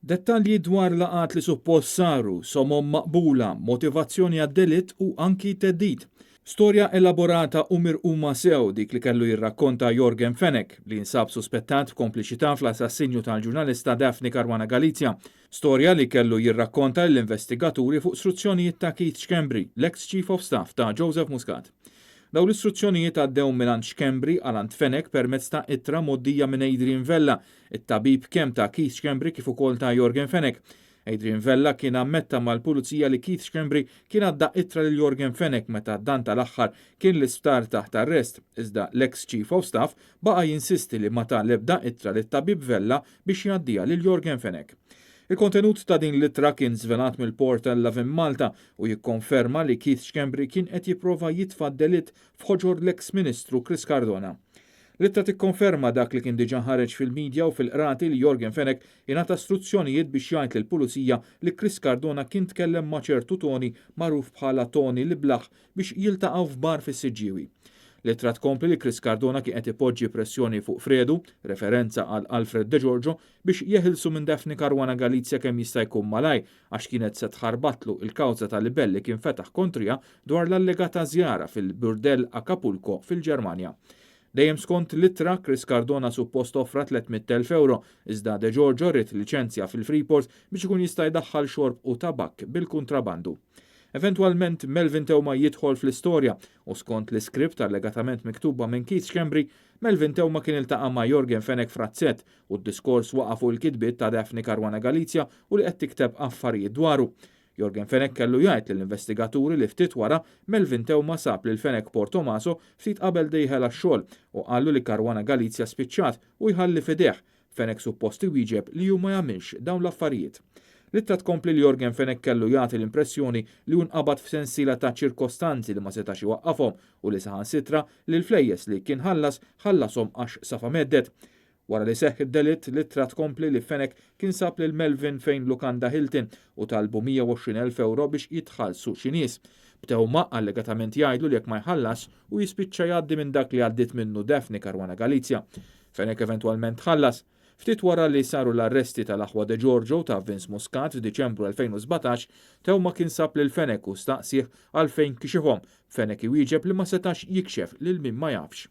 Dettalji dwar laqgħat li suppost saru, somom maqbula, motivazzjoni għad-delitt u anki theddid. Storja elaborata u mirquma sew dik li kellu jirrakkonta Yorgen Fenech, li jinsab suspettat b'kompliċità fl-assassinju tal-ġurnalista Daphne Caruana Galizia. Storja li kellu jirrakkonta lill-investigaturi fuq struzzjonijiet ta' Keith Schembri, l-eks Chief of Staff ta' Joseph Muscat. Dawn l-istruzzjonijiet għaddew mingħand Schembri għal għand Fenech permezz ta' ittra mgħoddija minn Adrian Vella, it-tabib kemm ta' Keith Schembri kif ukoll ta' Yorgen Fenech. Adrian Vella kien ammetta mal-Pulizija li Keith Schembri kien għadda ittra lil Yorgen Fenech meta dan tal-aħħar kien l-isptar taħt arrest, iżda l-eks Chief of Staff baqa' jinsisti li ma ta l-ebda ittra lit-tabib Vella biex jgħaddiha lil Yorgen Fenech. Il-kontenut ta' din l-ittra kien żvelat mill-portal Lovin Malta u jikkonferma li Keith Schembri kien qed jipprova jitfa' delitt f'ħoġor l-eks Ministru Chris Cardona. L-ittra tikkonferma dak li kien diġà ħareġ fil-midja u fil-qrati li Yorgen Fenech ingħata struzzjonijiet biex jgħid lill-Pulizija li Chris Cardona kien tkellem ma' ċertu Tony magħruf bħala Tony l-Iblah biex jiltaqgħu f'bar fis-Siġġiewi. L-ittra tkompli li Chris Cardona kien qed ipoġġi pressjoni fuq Fredu, referenza għal Alfred Degiorgio, biex jeħilsu minn Daphne Caruana Galizia kemm jista' jkun malajr għax kienet se tħarbatlu l-kawża ta' libell li kien fetaħ kontriha dwar l-allegata żjara fil-burdell Acapulco fil-Ġermanja. Dejjem skont l-ittra, Chris Cardona suppost offra 300,000 ewro, iżda Degiorgio ried liċenzja fil-Freeport biex ikun jista' jdaħħal xorb u tabakk bil-kuntrabandu. Eventwalment, Melvin Theuma jidħol fl-istorja u skont l-iskript allegatament miktuba minn Keith Schembri, Melvin Theuma kien iltaqa' ma' Yorgen Fenech f'razzett u d-diskors waqa' fuq il-kitbiet ta' Daphne Caruana Galizia u li qed tikteb affarijiet dwaru. Yorgen Fenech kellu jgħid lill-investigaturi li ftit wara Melvin Theuma sab lil Fenech Portomaso ftit qabel dieħel għax-xogħol u qallu li Caruana Galizia spiċċat u jħalli f'idejh. Fenech suppost iwieġeb li hu ma jagħmilx dawn l-affarijiet. L-ittra tkompli li Yorgen Fenech kellu jagħti l-impressjoni li hu nqabad f'sensiela ta' ċirkostanzi li ma setax iwaqqafhom u li saħansitra li l-flejjes li kien ħallas, ħallashom għax safa mhedded. Wara li seħħ id-delitt, l-ittra tkompli li Fenech kien sab lil Melvin fejn lukanda Hilton u talbu 120,000 ewro biex jitħallsu xi nies. B'Theuma allegatament jgħidlu li jekk ma jħallasx hu jispiċċa jgħaddi minn dak li għaddiet minnu Daphne Caruana Galizia. Fenech eventwalment ħallas. Ftit wara li saru l-arresti tal-aħwa De Giorgio u ta' Vince Muscat f'Diċembru 2017, Theuma kien sab lil Fenech u staqsieh għalfejn kixifhom, b'Fenech iwieġeb li ma setax jikxef lil min ma jafx.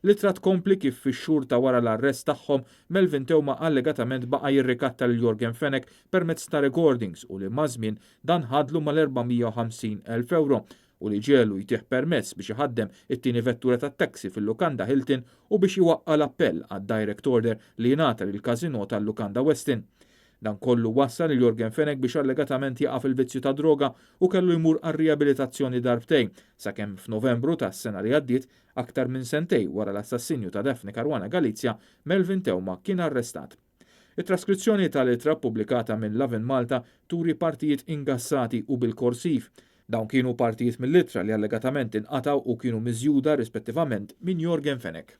L-ittra tkompli kif fix-xhur ta' wara l-arrest tagħhom, Melvin Theuma allegatament baqa' jirrikatta lil Yorgen Fenech permezz ta' recordings u li maż-żmien dan ħadlu mal-450,000 ewro u li ġegħlu jtih permess biex iħaddem it-tieni vettura tat-taxi fil-lukanda Hilton u biex iwaqqa' l-appell għad-direct order li jingħata lill-każinò tal-lukanda Westin. Dan kollu wassal lil Yorgen Fenech biex allegatament jaqa' fil-vizzju tad-droga u kellu jmur għar-riabilitazzjoni darbtejn sakemm f'Novembru tas-sena li għaddiet, aktar minn sentej wara l-assassinju ta' Daphne Caruana Galizia, Melvin Theuma kien arrestat. It-traskrizzjoni tal-ittra ppubblikata minn Lovin Malta turi partijiet ingassati u bil-korsiv. Dawn kienu partijiet mill-ittra li allegatament inqatgħu u kienu miżjuda rispettivament minn Yorgen Fenech.